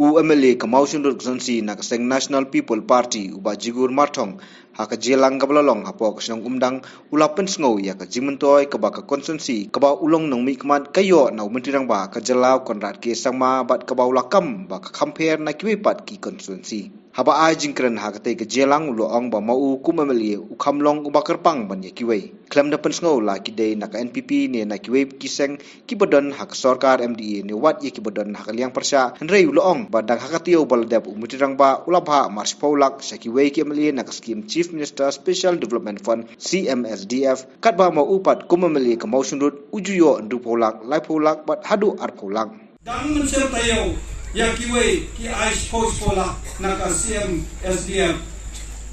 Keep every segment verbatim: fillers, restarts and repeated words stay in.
U M L A ka Mawshynrut constituency na ka seng National People Party, u Bah Jigur Marthong, ha ka jingïalang kaba la long hapoh ka shnong Umdang, u la pynsngew ïa ka jingmyntoi kaba ka constituency kaba u long nongmihkhmat ka ïoh na u Myntri Rangbah ka jylla, u Conrad K Sangma, bad kaba u la kam ba ka kham pher na kiwei pat ki constituency. Haba ai jingkren ha katei ka jingïalang, u la ong ba ma u kum M L A u kham long uba kyrpang ban ïa kiwei. Khlem da pynsngew la ki dei na ka N P P ne na kiwei ki seng kiba don ha ka sorkar M D A ne wat ïa kiba don ha ka liang pyrshah, hynrei u la ong ba dang ha ka taïew ba la dep, u Myntri Rangbah u la bhah mar shiphew lak sha kiwei ki M L A na ka skim Chief Minister Special Development Fund, C M S D F, katba ma u pat kum M L A ka Mawshynrut u ju ïoh hynriewphew lak, laiphew lak bad haduh arphew lak. Dang mynshem taïew ïa kiwei ki ai shiphew shiphew lak na ka C M S D F,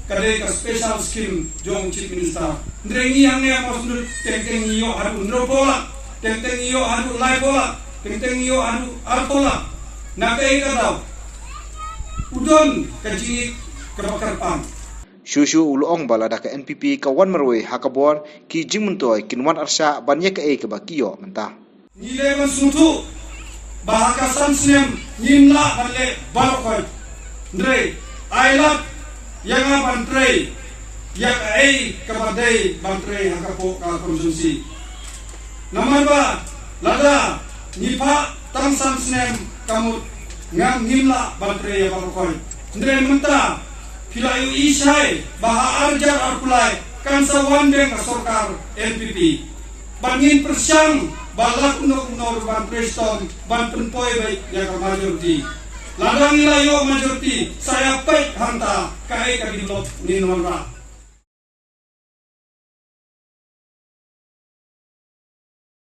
ka dei ka special scheme jong Chief Minister. Hynrei ngi hangne ha Mawshynrut teng teng ngi ïoh haduh hynriewphew lak, teng teng ngi ïoh haduh laiphew lak, teng teng ngi ïoh haduh arphew lak. Na kaei ka daw? U don ka jingïeit kaba kyrpang. Shuh shuh u la ong ba lada ka N P P ka wan marwei ha ka bor, ki jingmyntoi kin wan arshah ban ïa kaei kaba ki ïoh mynta. Ngi dei ban sngewthuh ba ha ka san snem ngim lah ban leh baroh khoit. Hynrei ai lad ïa nga ban trei ïa kaei kaba dei ban trei ha ka pok ka constituency. Namar ba lada ngi phah tang san snem ka mut ngam, ngim lah ban trei ïa baroh khoit. Hynrei mynta phi la ïohi shai ba ha ar hajar arphew lai kan sa wan biang ka sorkar N P P. Bad ngin pyrshang ba la kumno kumno ruh ban trei shitom ban pynpoi beit ïa ka majority. Lada ngi la ïoh majority, sa ïa peit hangta kaei ka develop ngin wanrah.